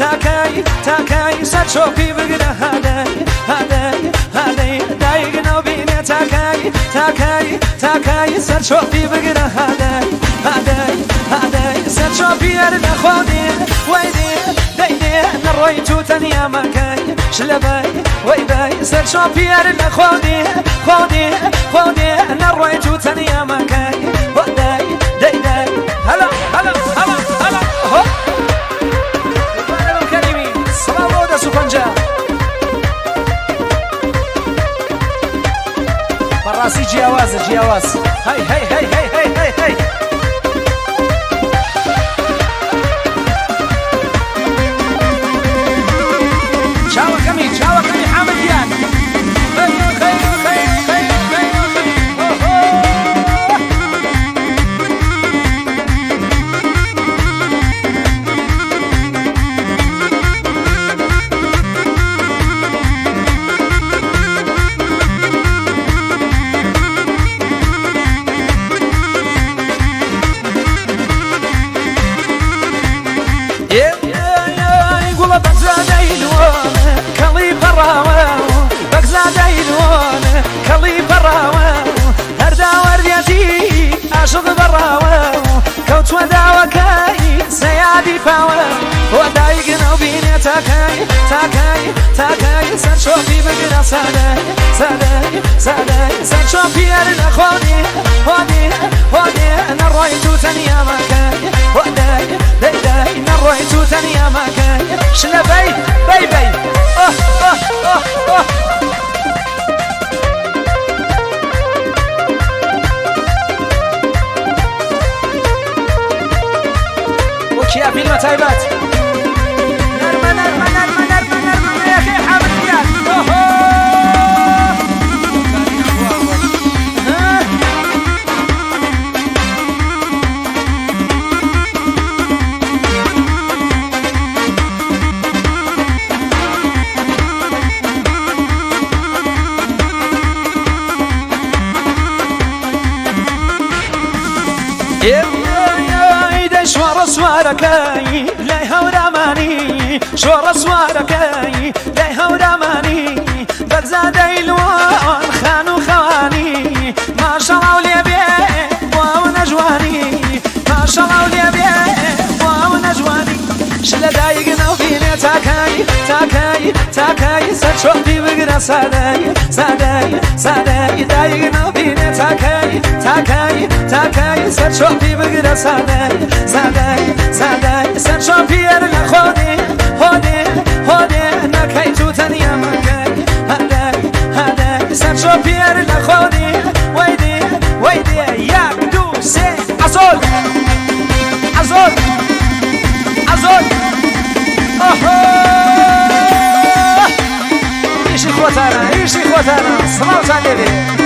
تاکای تاکای سەرچۆپی بگرە هادەی هادەی هادەی دایک نەوبینێ تاکای تاکای تاکای سەرچۆپی بگرە هادەی هادەی هادەی سەرچۆپی هەر لە خۆدێ وەی دێ دەی دێ نەڕۆی تو تەنیا مەکەی شلە بای وەی بای سەرچۆپی هەر لە خۆدێ خۆدێ خۆدێ نەڕۆی تو تەنیا مەکەی وەدای دەی دای هەلا هەلا هەلا هەلا هۆ کەریمی سڵاو بۆ دەست و پەنجە. بەڕاستی جیاوازە جیاواز هەی هەی هەی هەی هەی هەی هەی. چاوەکەمی چاوەکەمی حامد گیان. خەیر خەیر خەیر خەیر خەیر خەیر ئۆهۆ. گوڵە بەگزادەی لۆنە کەڵی پەڕاوە بەگزادەی لۆنە کەڵی پەڕاوە هەرداوەردیەتی عاشق بەڕاوە کەوتوە داوەکەی سەیادی پاوە بۆ دایک نەوبینێ تاکای تاکای تاکای سەرچۆپی بگرە سادای سادای سادای سەرچۆپی هەر لە خۆدێ خۆدێ خۆدێ نەڕۆی تو تەنیا مەکەی خۆدای دەی دای نەڕۆی تو تەنیا مەکەی شلە بەی بەی بەی ئۆه ئۆه ئۆه ئۆه. وەکیا فیلمە تایبەت نەرمە نەرمە نەرمە نەرمە نەرمە یەکەی حامد گیان ئۆهۆ. دەی شۆڕە سوارەکەی لای هەورامانی شۆڕە سوارەکەی لای هەورامانی بەگزادەی لوان خان و خەوانی ماشەڵاو لێ بێ بۆ ئەو نەجوانی ماشەڵاو لێ بێ بۆ ئەو نەجوانی شلە دایک نەوبینێ تاکای تاکای تاکای سەرچۆپی بگرە سادای سادای سادای دایک نەوبینێ تاکای تاکای تاکای سەرچۆپی بگرە سادای سادای سادای سەرچۆپی هەر لە خۆدێ خۆدێ خۆدێ نەکەی تو تەنیا مەکەی هەدای هەدای سەرچۆپی هەر لە خۆدێ وەی دێ وەی دێ یەک دوو سێ عەزۆل عەزۆل عەزۆل ئۆهۆ. ئیشی خۆتانە ئیشی خۆتانە سڵاوتان لێبێ.